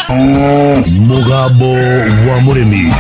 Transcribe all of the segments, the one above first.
Mũgambo wa Mũrĩmi.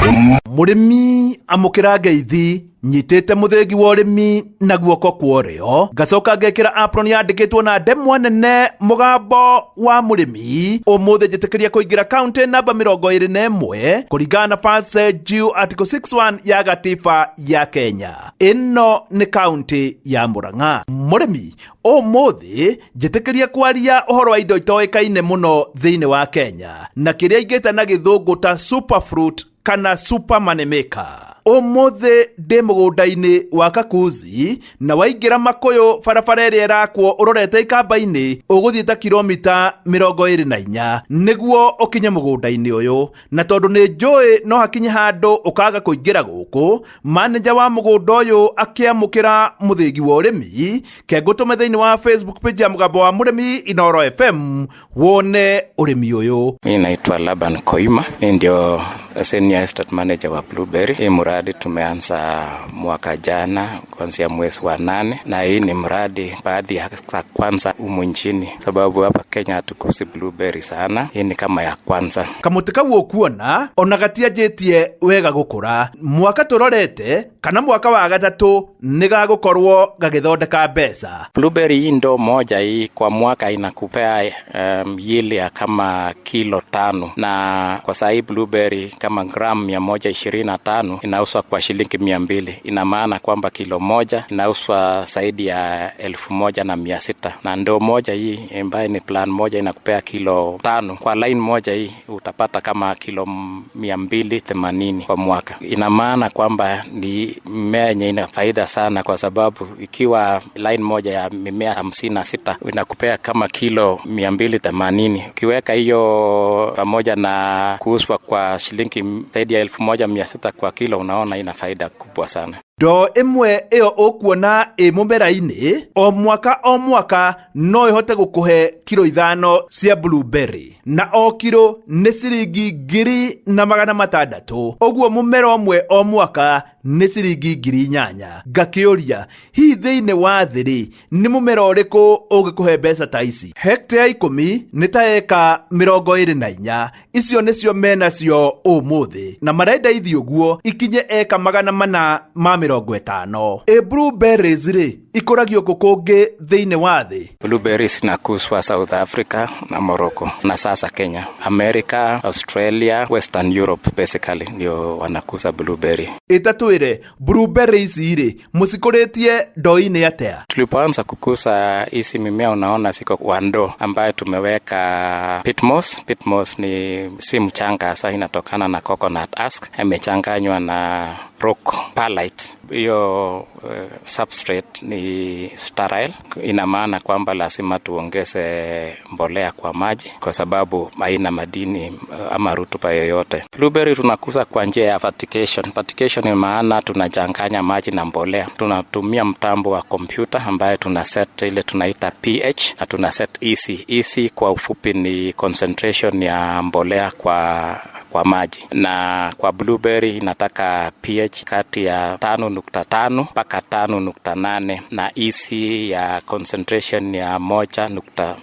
Mũrĩmi, amũkĩra ngeithi. Nyitĩte mũthĩgi wa ũrĩmi na guoko kwa ũrĩo, ngacoka ngekĩra apron yandĩkĩtwo na ndemwa nene "Mũgambo wa Mũrĩmi". Ũmũthĩ njĩtĩkĩria kũingĩra kaunti namba 21 kũringana na Passage Article 61 ya gatiba ya Kenya. Ĩno nĩ kaunti ya Murang'a. Mũrĩmi, ũmũthĩ njĩtĩkĩria kwaria ũhoro wa indo itoĩkaine mũno thĩinĩ wa Kenya na kĩrĩa ingĩta na Gĩthũngũ ta superfruit kana super money maker. Ũmũthĩ ndĩ mũgũnda-inĩ wa Kakuzi, na waingĩra Makũyũ, barabara ĩrĩa ĩrakwo ũrorete Ikamba-inĩ, ũgũthiĩ ta kilomita 24 nĩguo ũkinye mũgũnda-inĩ ũyũ. Na tondũ nĩ njũĩ no hakinye handũ ũkaga kũingĩra gũkũ, manager wa mũgũnda ũyũ akĩamũkĩra mũthĩgi wa ũrĩmi. Kengũtũme thĩinĩ wa Facebook page ya Mũgambo wa Mũrĩmi Inoro FM wone ũrĩmi ũyũ. Mi naitwa Laban Koima, mi ndio senior estate manager wa Blueberry. Hii mradi tumeanza mwaka jana kuanzia mwezi wa 8, na hii ni mradi baadhi ya za kwanza humu nchini, sababu hapa Kenya hatukuzi blueberry sana. Hii ni kama ya kwanza. Kamũtĩ kau ũkuona ona gatianjĩtie wega gũkũra. Mwaka tũrorete kana mwaka wa gatatũ nĩ gagũkorwo gagĩthondeka mbeca. Blueberry hii ndoo moja hii kwa mwaka inakupea yield ya kama kilo 5, na kwa saa hii blueberry kama gram 125 inauzwa kwa shilingi 200. Ina maana kwamba kilo 1 inauzwa zaidi ya 1600, na ndoo moja hii ambayo ni plant moja inakupea kilo 5. Kwa line moja hii utapata kama kilo 280 kwa mwaka. Ina maana kwamba ni mmea yenye ina faida sana, kwa sababu ikiwa line moja ya mimea 56 inakupea kama kilo 280. Ukiweka hiyo pamoja na kuuzwa kwa shilingi zaidi ya 1600 kwa kilo, unaona ina faida kubwa sana. Ndoo ĩmwe ĩyo ũkuona ĩ mũmera-inĩ, o mwaka o mwaka no ĩhote gũkũhe kiro 5 cia blueberry, na o kiro nĩ ciringi 1600. Ũguo mũmera ũmwe o mwaka nĩ ciringi 8000. Ngakĩũria, hihi thĩinĩ wa thĩ rĩ, nĩ mũmera ũrĩkũ ũngĩkũhe mbeca ta ici? Hekta 10 nĩ ta eka 24. Icio nĩcio menacio ũmũthĩ, na marenda ithi ũguo ikinye eka 450. Ĩ blueberries rĩ, ikũragio kũ kũngĩ thĩinĩ wa thĩ? Blueberries inakuzwa South Africa na Morocco na sasa Kenya, America, Australia, Western Europe basically ndio wanakuza blueberry. Ĩtatwĩre, blueberry ici rĩ, mũcikũrĩtie ndoo-inĩ atĩa? Tulipoanza kukuza hizi mimea, unaona ziko kwa ndoo ambayo tumeweka peat moss. Peat moss ni si mchanga hasa, inatokana na coconut husk imechanganywa na rock perlite. Hiyo substrate ni sterile, ina maana kwamba lazima tuongeze mbolea kwa maji kwa sababu haina madini ama rutuba yoyote. Blueberry tunakuza kwa njia ya fertigation. Fertigation ni maana tunachanganya maji na mbolea. Tunatumia mtambo wa kompyuta ambaye tuna set ile tunaita pH na tuna set EC. EC kwa ufupi ni concentration ya mbolea kwa maji, na kwa blueberry inataka pH kati ya 5.5 mpaka 5.8 na EC ya concentration ya 1.0.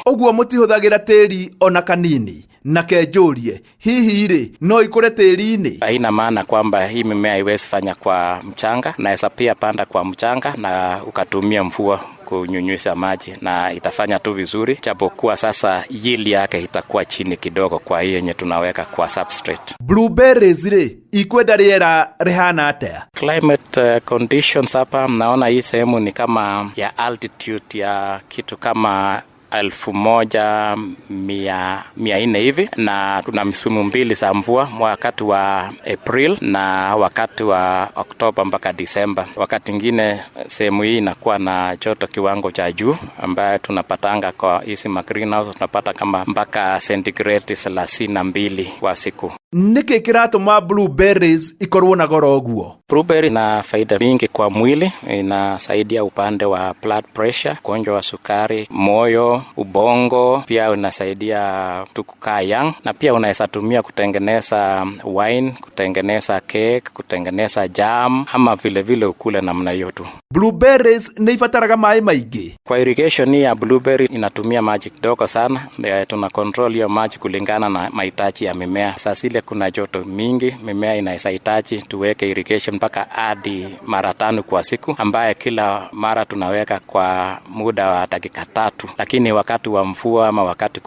Ũguo mũtihũthagĩra tĩri ona kanini? Na kenjũrie, hihi rĩ, no ikũre tĩri-inĩ? Haina maana kwamba hii mimea haiwezi fanya kwa mchanga. Naweza pia panda kwa mchanga na ukatumia mvua kunyunyuza maji na itafanya tu vizuri, japokuwa sasa yield yake itakuwa chini kidogo kwa hii yenye tunaweka kwa substrate. Blueberries rĩ, ikwenda rĩera rĩhana atĩa? Climate conditions hapa, mnaona hii sehemu ni kama ya altitude ya kitu kama 1400 hivi, na tuna msimu mbili za mvua, wakati wa April na wakati wa Oktoba mpaka Disemba. Wakati ingine sehemu hii inakuwa na joto kiwango cha juu, ambayo tunapatanga kwa hizi ma greenhouse tunapata kama mpaka sentigredi 32 kwa siku. Nĩkĩ kĩratũma blueberries ikorwo na goro ũguo? Blueberry na faida mingi kwa mwili, inasaidia upande wa blood pressure, ugonjwa wa sukari, moyo, ubongo, pia inasaidia tu kukaa young, na pia unaweza tumia kutengeneza wine, kutengeneza cake, kutengeneza jam, ama vile vile ukule namna hiyo tu. Blueberries nĩ ibataraga maĩ maingĩ? Kwa irrigation hii ya blueberry inatumia maji kidogo sana. Tuna control hiyo maji kulingana na mahitaji ya mimea. Saa zile kuna joto mingi, mimea inaweza hitaji tuweke irrigation mpaka hadi mara 5 kwa siku, ambaye kila mara tunaweka kwa muda wa dakika 3. Lakini wakati wa mvua ama wakati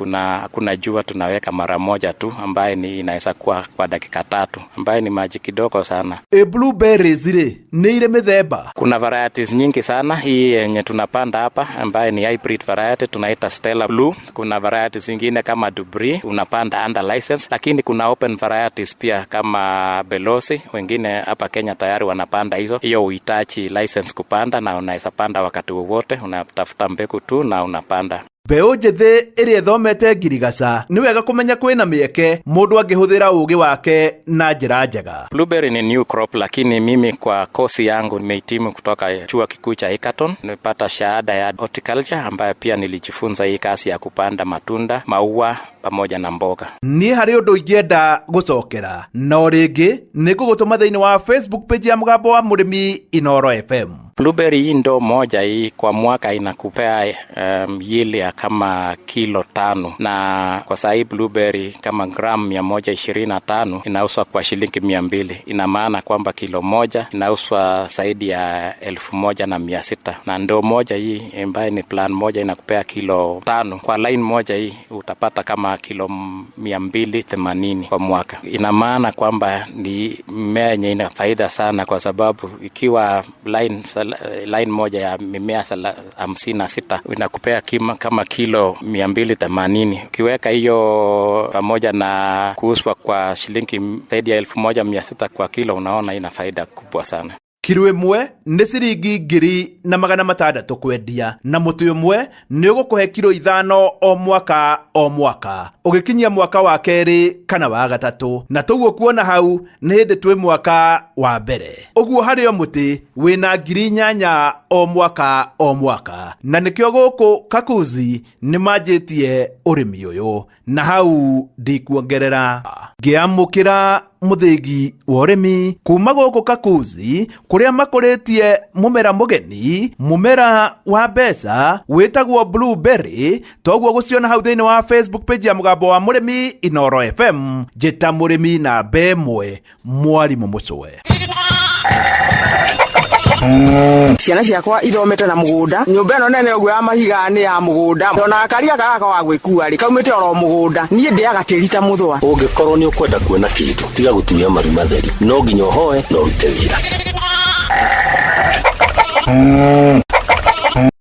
kuna jua tunaweka mara moja tu, ambaye ni inaweza kuwa kwa dakika 3, ambaye ni maji kidogo sana. Blueberries rĩ nĩ irĩ mĩthemba? Kuna varieties nyingi sana. Hii yenye tunapanda hapa ambaye ni hybrid variety tunaita Stella Blue. Kuna varieties zingine kama Dubri unapanda under license, lakini kuna open varieties pia kama Belosi. Wengine hapa Kenya tayari wanapanda hizo. Hiyo uhitaji license kupanda, na unaweza panda wakati wowote, unatafuta mbegu tu na unapanda. Mbeũ njĩthĩ ĩrĩa ĩthomete ngirigaca nĩ wega kũmenya kwĩna mĩeke mũndũ angĩhũthĩra ũũgĩ wake na njĩra njega. Blueberry ni new crop, lakini mimi kwa kosi yangu nimehitimu kutoka chuo kikuu cha Egerton. Nimepata shahada ya horticulture ambayo pia nilijifunza hii kazi ya kupanda matunda, maua pamoja na mboga. Niĩ harĩ ũndũ ingĩenda gũcokera, no rĩngĩ nĩ ngũgũtũma thĩinĩ wa Facebook page ya Mũgambo wa Mũrĩmi Inoro FM. Blueberry hii ndo moja hii kwa mwaka inakupea yield ya kama kilo 5, na kwa saa hii blueberry kama gram 125 inauzwa kwa shilingi 200. Ina maana kwamba kilo moja inauzwa zaidi ya 1,600, na ndoo moja hii ambayo ni plan moja inakupea kilo 5. Kwa line moja hii utapata kama kilo 280 kwa mwaka. Ina maana kwamba ni mmea yenye ina faida sana, kwa sababu ikiwa line moja ya mimea 56 inakupea kama kilo 280. Ukiweka hiyo pamoja na kuuzwa kwa shilingi zaidi ya 1,600 kwa kilo, unaona ina faida kubwa sana. Kiro ĩmwe nĩ ciringi 1,600 kwendia, na mũtĩ ũmwe nĩ ũgũkũhe kiro 5 o mwaka o mwaka ũgĩkinyia mwaka wa kerĩ kana wa gatatũ, na toguo kuona hau nĩ hĩndĩ twĩ mwaka wa mbere. Ũguo harĩ o mũtĩ wĩna 8,000 o mwaka o mwaka, na nĩkĩo gũkũ Kakuzi nĩ manjĩtie ũrĩmi ũyũ, na hau ndikuongerera. Ngĩamũkĩra mũthĩgi wa ũrĩmi kuma gũkũ Kakuzi kũrĩa makũrĩtie mũmera mũgeni, mũmera wa mbeca wĩtagwo blueberry. Toguo gũciona hau thĩinĩ wa Facebook page ya Mũgambo wa Mũrĩmi Inoro FM. Njĩta mũrĩmi namba 1, mwarimũ mũcwe. Ciana ciakwa ithomete na mũgũnda, nyũmba ĩno nene ũguo ya mahiga nĩ ya mũgũnda, ona karia gaka wa gwĩkua rĩ kaumĩte oro mũgũnda. Niĩ ndĩaga tĩri ta mũthũa. Ũngĩkorwo nĩ ũkwenda kuona kĩndũ, tiga gũturia maru matheri, no nginya ũhoe na ũrute wĩra.